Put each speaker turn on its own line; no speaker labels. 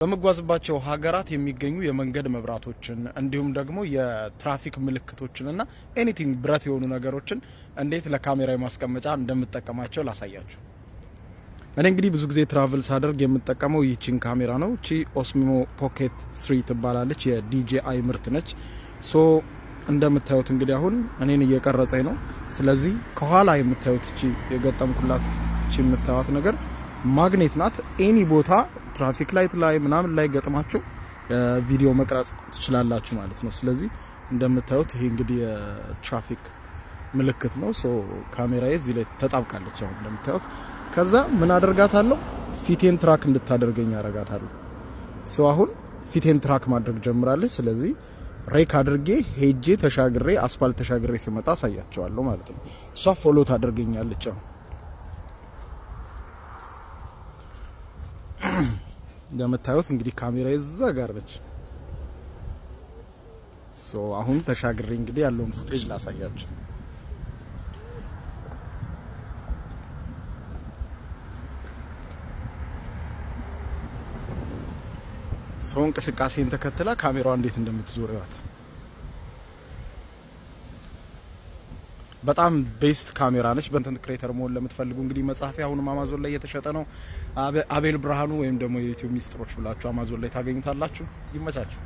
በምጓዝባቸው ሀገራት የሚገኙ የመንገድ መብራቶችን እንዲሁም ደግሞ የትራፊክ ምልክቶችን እና anything ብረት የሆኑ ነገሮችን እንዴት ለካሜራ ማስቀመጫ እንደምጠቀማቸው ላሳያችሁ። እኔ እንግዲህ ብዙ ጊዜ travel ሳደርግ የምጠቀመው ይህቺን ካሜራ ነው። ቺ Osmo Pocket 3 ትባላለች። የ DJI ምርት ነች። So እንደምታዩት እንግዲህ አሁን እኔን እየቀረጸኝ ነው። ስለዚህ ከኋላ የምታዩት እቺ የገጠምኩላት እቺ የምታዩት ነገር ማግኔት ናት። Any ቦታ traffic light ላይ ምናምን ላይ ገጥማችሁ ቪዲዮ መቅረጽ ትችላላችሁ ማለት ነው። ስለዚህ እንደምታዩት ይሄ እንግዲህ የትራፊክ ምልክት ነው። So ካሜራዬ እዚህ ላይ ተጣብቃለች አሁን እንደምታዩት። ከዛ ምን አደርጋታለሁ? ፊቴን track እንድታደርገኝ አደርጋታለሁ። So አሁን ፊቴን track ማድረግ ጀምራለች። ስለዚህ rec አድርጌ ሄጄ ተሻግሬ አስፋልት ተሻግሬ ስመጣ አሳያችኋለሁ ማለት ነው። እሷ follow ታደርገኛለች። አሁን እንደምታዩት እንግዲህ ካሜራ እዛ ጋር ነች። So አሁን ተሻግሬ እንግዲህ ያለውን footage ላሳያችሁ። So እንቅስቃሴን ተከትላ ካሜራዋ እንዴት እንደምትዞር እዩዋት። በጣም best ካሜራ ነች። Content creator መሆን ለምትፈልጉ እንግዲህ መጽሐፌ አሁንም አማዞን ላይ እየተሸጠ ነው። አቤል ብርሃኑ ወይም ደግሞ የ YouTube ሚስጥሮች ብላችሁ አማዞን ላይ ታገኙታላችሁ። ይመቻችሁ።